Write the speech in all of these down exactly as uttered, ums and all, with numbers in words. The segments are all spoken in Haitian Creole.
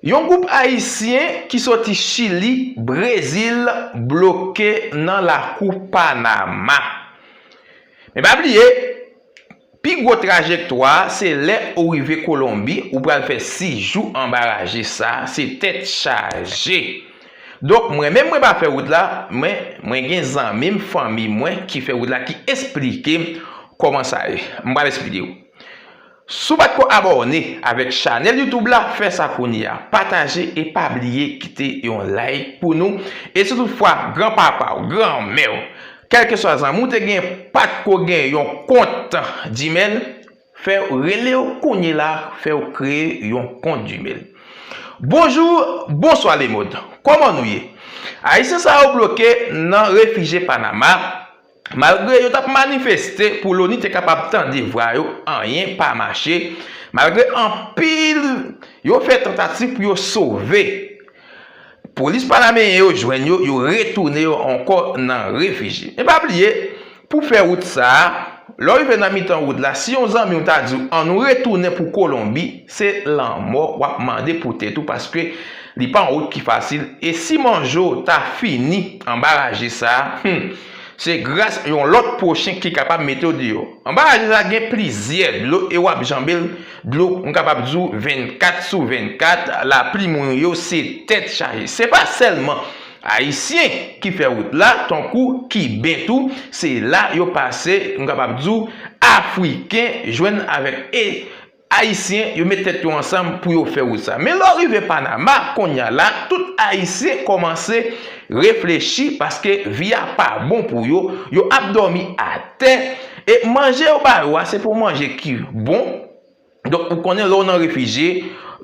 Yon gwoup Ayisyen ki soti Chili, Brezil, bloke nan lakou Panama. Men pa bliye, pi gwo trajektwa a, se lè ou rive Kolonbi, ou pral fè sis jou anba raje sa a, se tèt chaje. Donk, mwen menm, mwen pa fè wout la, men mwen gen zanmi m, fanmi mwen ki fè wout la, ki esplike m kòman sa ye. M pral esplike w. Si w pa t ko abòne avèk chanèl YouTube la, fè sa kounye a. Pataje e pa bliye kite yon like pou nou. E si toutfwa granpapa w, granmè w, kèlkeswa zanmi w te gen, pa t ko gen yon kont Gmail, fè w rele w kounye la, fè w kreye yon kont Gmail. Bonjou, bonswa lemonn. Kòman nou ye? Ayisyen sa yo bloke nan refijye Panama. Malgre yo t ap manifeste pou Loni te kapab tande vwa yo, anyen pa mache. Malgre anpil yo fè tantativ pou yo sove, polis panameyen yo jwenn yo, yo retounen yo ankò nan refijye. E pa bliye, pou fè wout sa a, lè w rive nan mitan wout la, si yon zanmi w ta di w, "Ann nou retounen pou Kolonbi," se lanmò w ap mande pou tèt ou, paske li pa yon wout ki fasil. E si manje w ta fini anba raje sa a, hmm, se gras yon lòt pwochen ki kapab mete w deyò. Anba raje sa a gen plizyè dlo e w ap janbe l, dlo, m kapab di w vennkat sou vennkat, lapli mouye yo, se tèt chaje. Se pa sèlman Ayisyen ki fè wout la, tankou Kiben tou, se la yo pase, m kapab di w, Afriken jwenn avèk e Ayisyen, yo met tèt yo ansanm pou yo fè wout sa. Men lè w rive Panama, kounye a la, tout Ayisyen kòmanse reflechi paske vi a pa bon pou yo, yo ap dòmi atè, e manje yo ba yo a, se pou manje ki bon. Donk, ou konnen lè w nan refijye,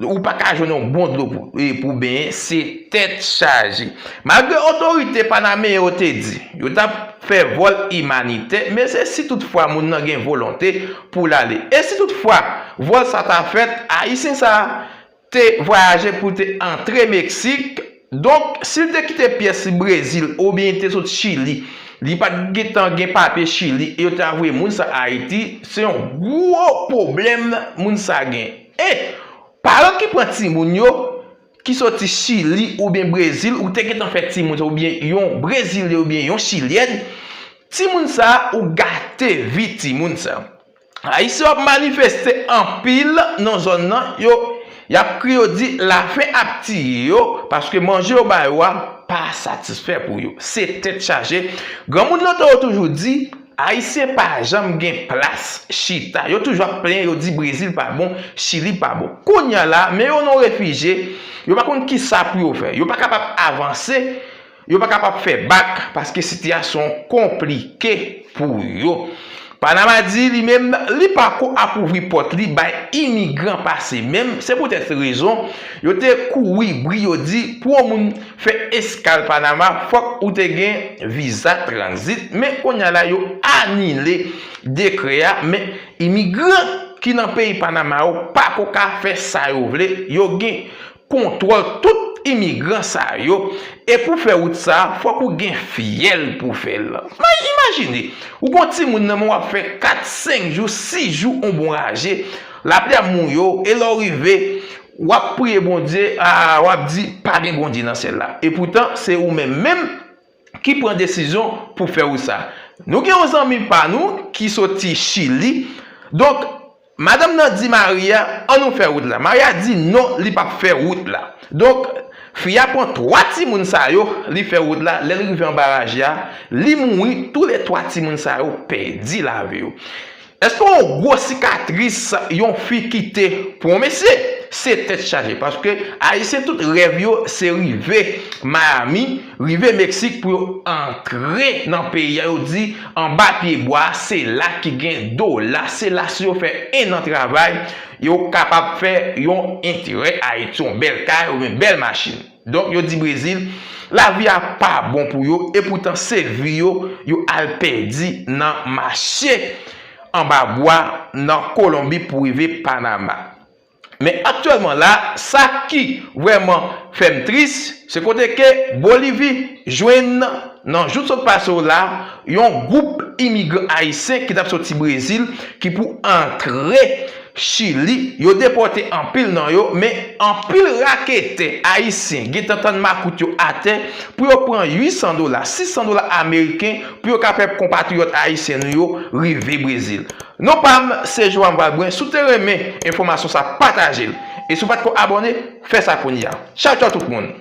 ou pa ka jwenn yon bon dlo pou, e pou benyen, se tèt chaje. Malgre otorite panameyen yo te di yo t ap fè vòl imanitè, men se si toutfwa moun nan gen volonte pou l ale. E si toutfwa vòl sa ta fèt, Ayisyen sa a te vwayaje pou te antre Meksik. Donk, si l te kite pyès Brezil oubyen li te sot Chili, li pa t gentan gen papye Chili e yo ta voye moun sa Ayiti, se yon gwo pwoblèm moun sa gen. E paran ki pran timoun yo, ki soti Chili oubyen Brezil, ou te gentan fè timoun sa, oubyen yon Brezilyen oubyen yon Chilyèn, timoun sa, ou gate vi timoun sa. Ayisyen ap manifeste anpil nan zòn nan, yo, y ap kriye, yo di lafen ap tiye yo, paske manje yo ba yo a pa satisfè pou yo. Se tèt chaje. Granmoun nan tan yo toujou di, Ayisyen pa janm gen plas chita. Yo toujou ap plenyen, yo di Brezil pa bon, Chili pa bon. Kounye a la, men yo nan refijye, yo pa konn kisa pou yo fè. Yo pa kapab avanse, yo pa kapab fè bak, paske sitiyasyon konplike pou yo. Panama di li menm, li pa ko ap ouvri pòt li bay imigran pase menm. Se poutèt rezon, yo te kouri bri, yo di, pou yon moun fè eskal Panama, fòk ou te gen viza tranzit. Men kounye a la, yo anile dekrè a. Men imigran ki nan peyi Panama yo pa ko ka fè sa yo vle. Yo gen kontwòl tout imigran sa yo. E pou fè wout sa, fòk ou gen fyèl pou fè l. May, imajine, ou gon timoun nan men w ap fè kat, senk jou, sis jou, on bon raje. Lapli ap mouye w, e lè w rive, w ap priye Bondye, a, w ap di, "Pa gen Bondye nan syèl la." E poutan, se ou menm menm ki pran desizyon pou fè wout sa. Nou gen yon zanmi pa nou ki soti Chili. Donk, madanm nan di mari a, "An nou fè wout la." Mari a di non, li p ap fè wout la. Donk, fi a pran twa timoun sa yo, li fè wout la. Lè l rive anba raje a, li mouri, toulètwa timoun sa yo pèdi lavi yo. Èske yon gwo sikatris yon fi kite pou yon mesye? Se tèt chaje, paske Ayisyen tout rèv yo se rive Miami, rive Meksik pou yo antre nan peyi a. Yo di anba pye bwa, se la ki gen dola, se la si yo fè enn an travay, yo kapab fè yon enterè Ayiti, yon bèl kay oubyen bèl machin. Donk, yo di Brezil, lavi a pa bon pou yo, e poutan se vi yo, yo al pèdi nan mache anba bwa nan Kolonbi pou rive Panama. Men aktyèlman la, sa ki vrèman fè m tris, se kote ke Bolivi jwenn nan jou sot pase yo la, yon gwoup imigran ayisyen ki t ap soti Brezil, ki pou antre Chili, yo depòte anpil nan yo, men anpil raketè ayisyen gentan tann makout yo atè pou yo pran uit san dola, sis san dola ameriken pou yo ka fè konpatriyòt ayisyen nou yo rive Brezil. Non pa m, se Joam Valbrun. Si w te renmen enfòmasyon sa, pataje l. E si w pa t ko abòne, fè sa kounye a. Tchaw, tchaw tout moun.